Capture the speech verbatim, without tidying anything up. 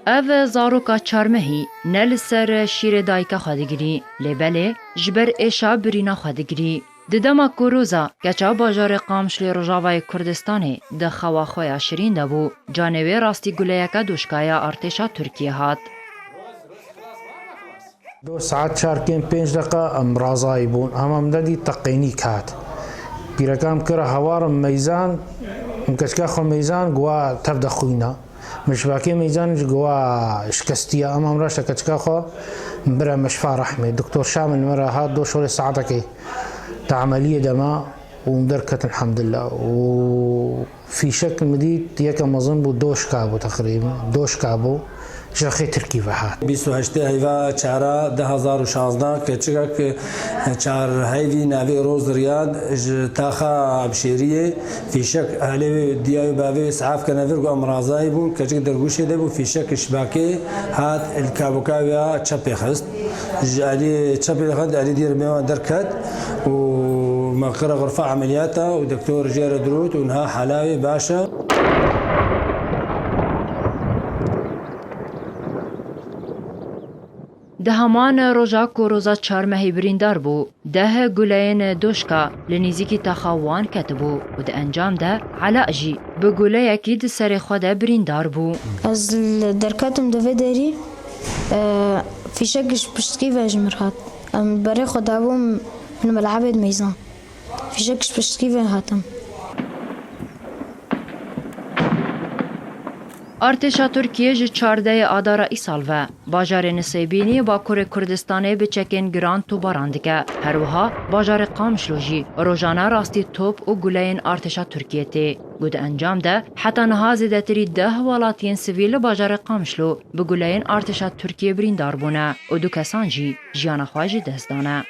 Ev zaroka çarmehî ne li ser şîrê dayika xwe digirî, lê belê ji ber êşa birîna xwe digirî. Di dema ku roza keça bajarê Qamişloyê Rojavayê Kurdistanê di xewa xwe ya şirîn de bû, canê wê rastî guleyeke doşka ya artêşa Tirkiyê hat. Do saet çar kêm pênc deqa em razayî bûn, hema min de dî teqênîk hat. Pîreka min kira hewarim meyzan, min keçika xwe meyzan, guwa tev de xwîna. Min şibakê meyzan ji guwa şikestiya, hema min raşte keçika xwe, min bira meşfa rehmê. Doktor Şamil min re hat, do şorê saetekê di emeliyê de ma û min derket elhamdulillah. Û fîşek min dît, yeke mezin bû, doşka bû teqrîben, doşka bû, ji rexê Tirkî ve hat. Bîst û heştê heyva çara du hezar û şazdeh, keçikek çar heyvî navê Roz Riyad ji taxa Ebşêriyê fîşek helê wê diya wê bavê wê sehaf kene vir, got em razayî bûn, keçik dergûşê de bû, fîşek şibakê hat, li kaboka wê ya çepê xist. Ji alî çepê xist, alî dî ribê wan derket û me kire xurfa emeliyata û doktor jê re dirût û niha hala wê baş e. Di heman roja ku roza çarmehê birîndar bû, deh guleyên doşka li nîzîkî taxa wan ketibû û di encam de Ela jî bi guleyekî di serê xwe de birîndar bû. Ez li derketim di vê derî, e, fîşek ji piştkî ve ji mir hat. Em berê xwe dabûm li melebê meyzan. Fîşek ji piştkî ve hatim. Artêşa Tirkiyê ji çardehê Adara îsal ve bajarê Nisêbînî Bakurê Kurdistanê bi çekên giran topbaran dike. Her wiha bajarê Qamişlo jî rojane rastî top û guleyên artêşa Tirkiyê tê. Ku di encam de heta niha zêdetirî deh welatiyên sivîl li bajarê Qamişlo bi guleyên artêşa Tirkiyê birîndar bûne û du kesan jî jiyana xwe ji dest dane.